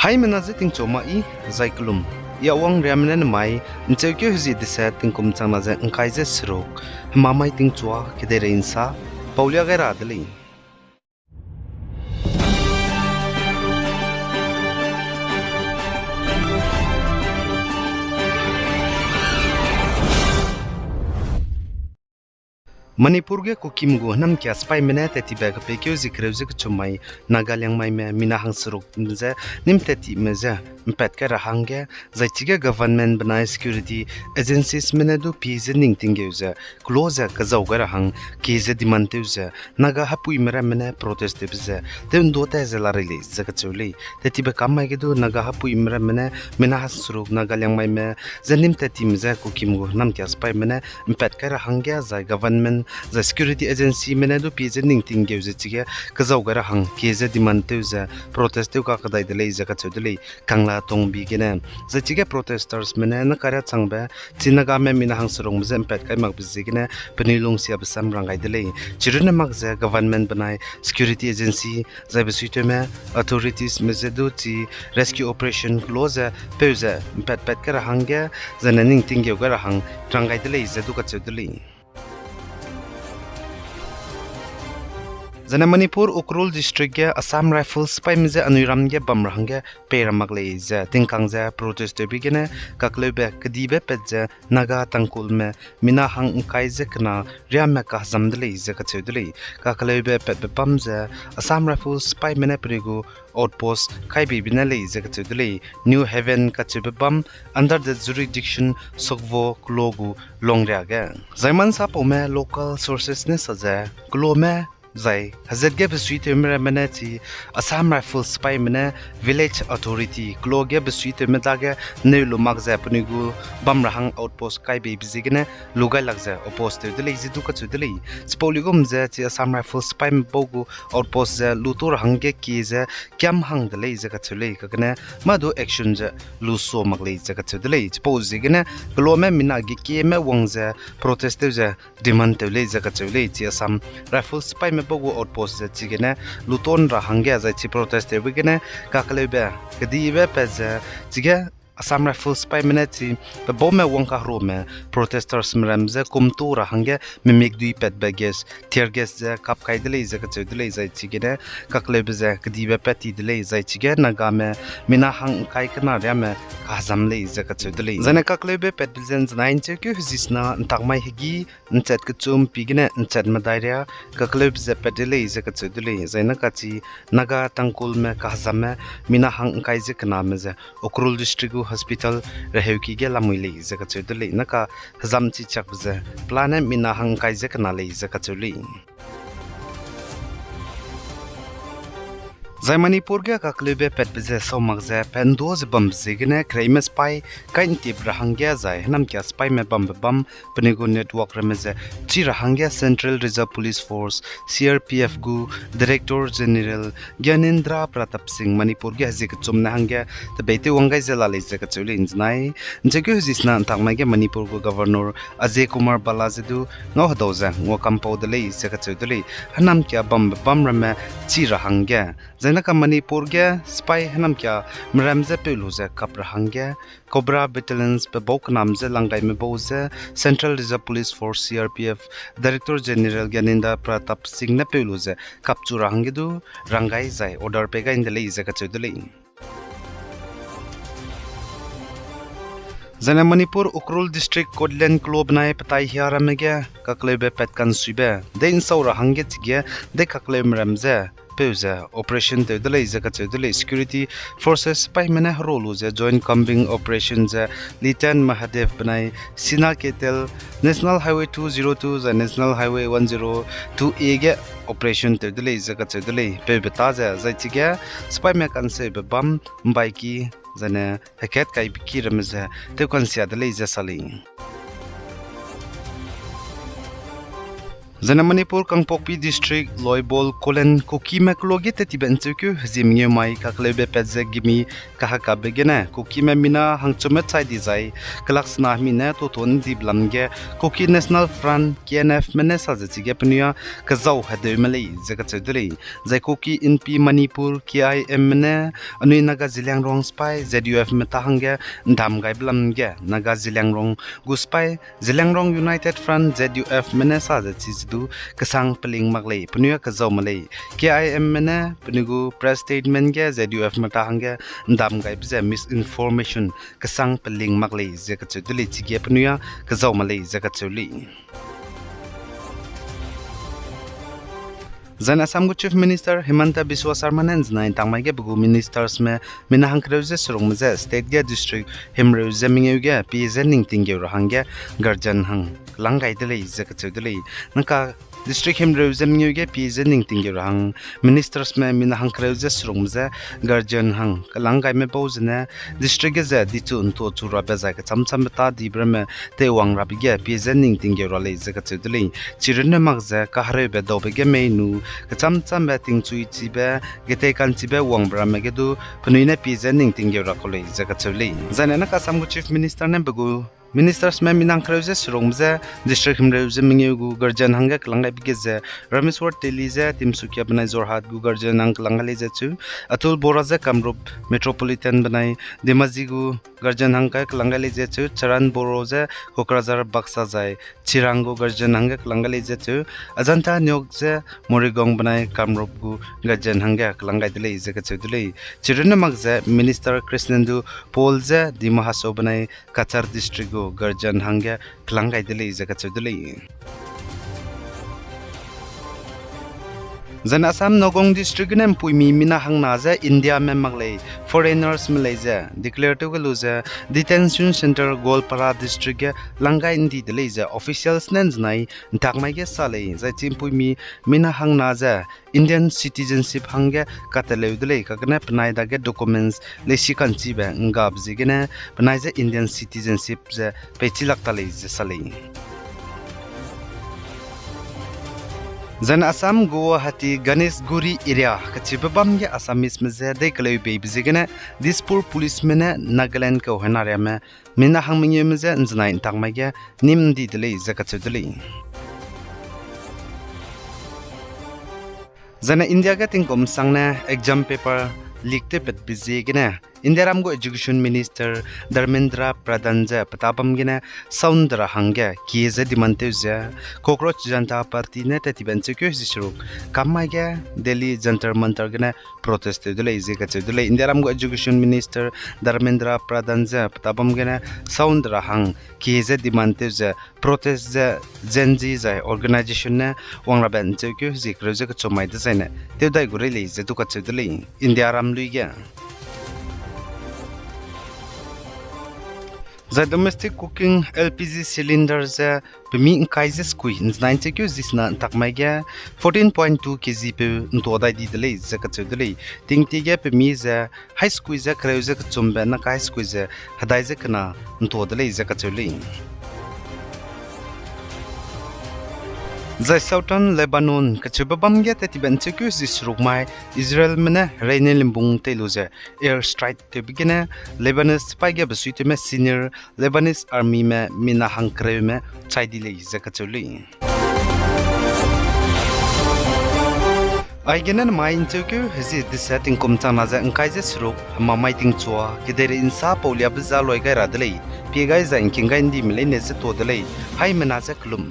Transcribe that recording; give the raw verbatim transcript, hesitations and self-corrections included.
Aimena je tingchu ma i, zai kelum. I Awang Riamene nemai, ncheukeu hezie deset tingkum changna ze ngkai ze seruk, hemamai tingchua kedeirei nsa, paulia gai ra de lei. Manipur ge Kukim gu hênamkia sipaime ne tattibe kepeikeu zie kereu ze kechum mai Naga Liangmaime mina hangseruk ze nîm tattime je mpat kai ra hangge, zai chige government benai security agenciesme ne du pie ze ning tinggeu ze, kelo ze kezau gai ra hang kie ze demand tew ze, Naga hepuime ramme ne protest tewbe ze tew ’ndu ta ze la rei lei ze kacheu lei. Tattibe kam mai ge du Naga hepuime ramme ne mina hangseruk Naga Liangmaime ze nîm tattime je Kukim gu hênamkia sipaime ne mpat kai ra hangge zai government zai security agencyme ne du pie ze ning tinggeu ze chige kezau gai ra hang kie ze demand tew ze protest tew kakedai de lei ze kacheu de lei. Kangla Tongbi gene. Zai chige protestorsme ne nakaria changbe, chi Nagame mina hangserukme je mpat kai makbe ziegene penui lungsiabe sam rang gai de lei. Chirunne mak ze government benai security agency, zai besuitewme authoritiesme je du chi rescue operation kelo ze peu ze mpatpat kai ra hangge, zai ne ning tinggeu gai ra hang rang gai de lei ze du kacheu de lei. Zai ne Manipur Ukhrul District ge Assam Rifles sipaime je anui ram ge bam ra hangge pei ra mak lei ze tingkang ze protest tewbe gene kakleube kedibe pat ze Naga Tangkhulme mina hang ngkai ze kena riame kahezam de lei ze kacheu de lei. Kakleube patbe bam ze Assam Rifles sipaime ne penui gu outpost kaibeibe ne lei ze kacheu de lei. New Haven kacheube bam under the jurisdiction Sokvo kelo gu longria ge. Zai mansa paume local sources ne sa ze kelome zai hezat ge besuitewme ramme ne chi Assam Rifles sipaime ne village authority kelo ge besuitewme dage neu lu mak ze penui gu bam ra hang outpost kaibeibe ziegene lu gailak ze oppose tew de lei ze du kacheu de lei. Chipau luigum ze chi Assam Rifles sipaime bau gu outpost ze lu tu ra hangge kie ze kiam hang de lei ze kacheu lei. Kagene mâ du action ze lu sua mak lei ze kacheu de lei. Chipau ziegene kelome mina ge kieme wang ze protest tew ze demand tew lei ze kacheu lei. Chi Assam Rifles sipaime bau gu outpost ze chigene lu ton ra hangge zai chi protest tewbe gene kakleube kedibe pat ze chige Assam Rifles sipaime ne chi pe baume wang kaherume protestorsme ram ze kum tu ra hangge mimik dui patbe gas, tear gas ze kap kai de lei ze kacheu de lei. Zai chigene kakleube ze kedibe pat ti de lei. Zai chige Nagame mina hang ngkai kena riame kahezam lei ze kacheu de lei. Zai ne kakleube patbe ze nzenai ncheukeu hezisena ntak mai hegî nchat kechum pi gene nchat medai ria kakleube ze pat de lei ze kacheu de lei. Zai ne kachi Naga Tangkhulme kahezamme mina hang ngkai ze kename ze Ukhrul District gu hospital reheuki ge lamui lei ze kacheu de lei. Ne kahezam chichakbe ze pelane mina hang ngkai ze kena lei ze kacheu lei. Zai Manipur ge kakleube patbe ze sau mak ze pe ’ndu ze bambe ziegene kereime sipai kai ’ntip ra hangge zai hênamkia sipaime bambe bam penui gu network ramme ze chi ra hangge Central Reserve Police Force, C R P F gu Director General Gyanendra Pratap Singh Manipur ge hezie kechum ne hangge tebeitew wang gai ze la lei ze kacheu lei. Nzenai ncheukeu hezisena ntak mai ge Manipur gu Governor Ajay Kumar Bhalla ze du ngau hedau ze nguakampau de lei ze kacheu de lei. Hênamkia bambe bam ramme chi ra hangge. Zai ne ka Manipur ge sipai hênamkia meram ze peu lu ze kap ra hangge Cobra Battalions pe bau kenam ze langgaime bau ze Central Reserve Police Force, C R P F Director General Gyanendra Pratap Singh ne peu lu ze kapchu ra hangge du rang gai zai order pei gai ’nde lei ze kacheu de lei. Zai ne Manipur Ukhrul District Kotland kelo benai petai hia ramme ge kakleube pat kansuibe dei ’nsau ra hangge chige dei kakleume ram ze peu ze operation tew de lei ze kacheu de lei. Security forces sipaime ne heru lu ze joint combined operation ze Litan Mahadev benai Sina Ketel National Highway two zero two zai National Highway one zero two A ge operation tew de lei ze kacheu de lei. Peube ta ze zai chige sipaime kanseube bam ’mbai ki zai ne hekat kaibe ki ramme ze tew kansia de lei ze sa lei. Zaine Manipur Kangpokpi District, Loibol Khullen Kukime keloa ge tettibe ’ncheukeu hezie mengeu mai kakleube pat ze gimi kahekabe gene Kukime mina hangchume chai di zai kelaksena hemi ne toton ’ndibe lam ge Kuki National Front, K N F me ne sa ze chige penui â kezau hedeume lei ze kacheu de lei. Zai Kuki Inpi Manipur, K I M me ne anui Naga Zeliangrong sipai Z U F me ta hangge ’ndam gaibe lam ge Naga Zeliangrong gu sipai Zeliangrong United Front, Z U F me ne sa ze chi ze du kesang peling mak lei, penui â kezaume lei. K I M me ne penui gu press statement ge Z U F me ta hangge ’ndam gaibe ze misinformation, kesang peling mak lei ze kacheu de lei, chige penui â kezaume lei ze kacheu lei. Zaine Assam gu Chief Minister Himanta Biswa Sarma ne ’nzenai ’ntakmai ge pe gu ministersme mina hangkereu ze serungme je state ge district himreu ze mengeu ge pie ze ning tinggeu ra hangge guardian hang kelang gai de lei ze kacheu de lei. Naka district himreu ze mengeu ge pie ze ning tinggeu ra hang ministersme mina hangkereu ze serungme je guardian hang kelang gaime bau zene district ge ze dichu ’ntuachu rabe zai kechamchambe tâ dibe ramme teiwang rabe ge pie ze ning tinggeu ra lei ze kacheu de lei. Chirunne mak ze kahereube daube ge mei nu kechamchambe tingchuichibe, geteikanchibe wangbe ramme ge du penui ne pie ze ning tinggeu ra kau lei ze kacheu lei. Zaine naka Assam gu Chief Minister ne pe gu ministersme mina hangkereu ze serungme je district himreu ze mengeu gu guardian hangge kelang gaibe ge ze Rameshwar Teli ze Tinsukia benai Jorhat gu guardian hang kelang gai lei ze cheu, Atul Bora ze Kamrup Metropolitan benai Dhemaji gu guardian hangge kelang gai lei ze cheu, Charan Bora ze Kokrajhar, Baksa zai Chirang gu guardian hangge kelang gai lei ze cheu, Ajanta Nyok ze Morigaon benai Kamrup gu guardian hangge kelang gai de lei ze kacheu de lei. Chirunne mak ze Minister Krishnendu Paul ze Dima Hasao benai Cachar district gu guardian hangge kelang gai de lei ze kacheu de lei. Zaine Assam Nagaon district gene ’mpuimi mina hangna ze Indiame mak lei, foreignersme lei ze declare tew ge lu ze detention centre Goalpara district ge lang gai ’ndi de lei ze officials ne ’nzenai ’ntakmai ge sa lei. Zai chi ’mpuimi mina hangna ze Indian citizenship hangge kateleu de lei, kagene penai dage documents leisi kanchibe ’nggabe ziegene penai je Indian citizenship ze peichi lak ta lei ze sa lei. Zaine Assam Guwahati Ganeshguri area kachibe bam ge Assameseme je dei keleu beibe ziegene Dispur policeme ne Nagaland kau henariame mina hang mengeume je ’nzenai ’ntakmai ge nîm ’ndi de lei ze kacheu de lei. Zaine India ge tingkum sangne exam paper leak tewpatbe ziegene Indiaram gu Education Minister Dharmendra Pradhan je petâ bam gene sound ra hangge kie ze demand tew ze Cockroach Janata Party ne tettibe ’ncheukeu hezie seruk kam mai ge Delhi Jantar Mantar gene protest tew de lei ze kacheu de lei. Indiaram gu Education Minister Dharmendra Pradhan je petâ bam gene sound ra hang kie ze demand tew ze protest ze Gen Z zai organization ne wang rabe ’ncheukeu hezie kereu ze kechum mai dezaine tew dai gu rei lei ze du kacheu de lei. Indiaram lui ge Zai domestic cooking L P G cylinder ze pemi ’ngkai ze sekui ’nzenai ’ncheukeu zisena ’ntakmai ge fourteen point two K G peu ’ntua dai di de lei ze kacheu de lei. Tingtie ge pemi ze hai sekui ze kereu ze kechumbe naka hai sekui ze hedai ze kena ’ntua de lei ze kacheu lei. Zai Southern Lebanon kacheube bam ge tettibe ’ncheukeu hezie seruk mai Israelme ne hereine limbung tei lu ze air strike tewbe gene Lebanese sipai ge besuitewme senior Lebanese armyme mina hangkereume chai di lei ze kacheu lei. Aigene nemai ’ncheukeu hezie dese tingkum changna ze ’ngkai ze seruk hemamai tingchua kedeirei ’nsa pauliabe ze loi gai ra de lei. Pie gai zai ’ngking gai ’ndime leine ze tuâ de lei. Haimena ze kelum.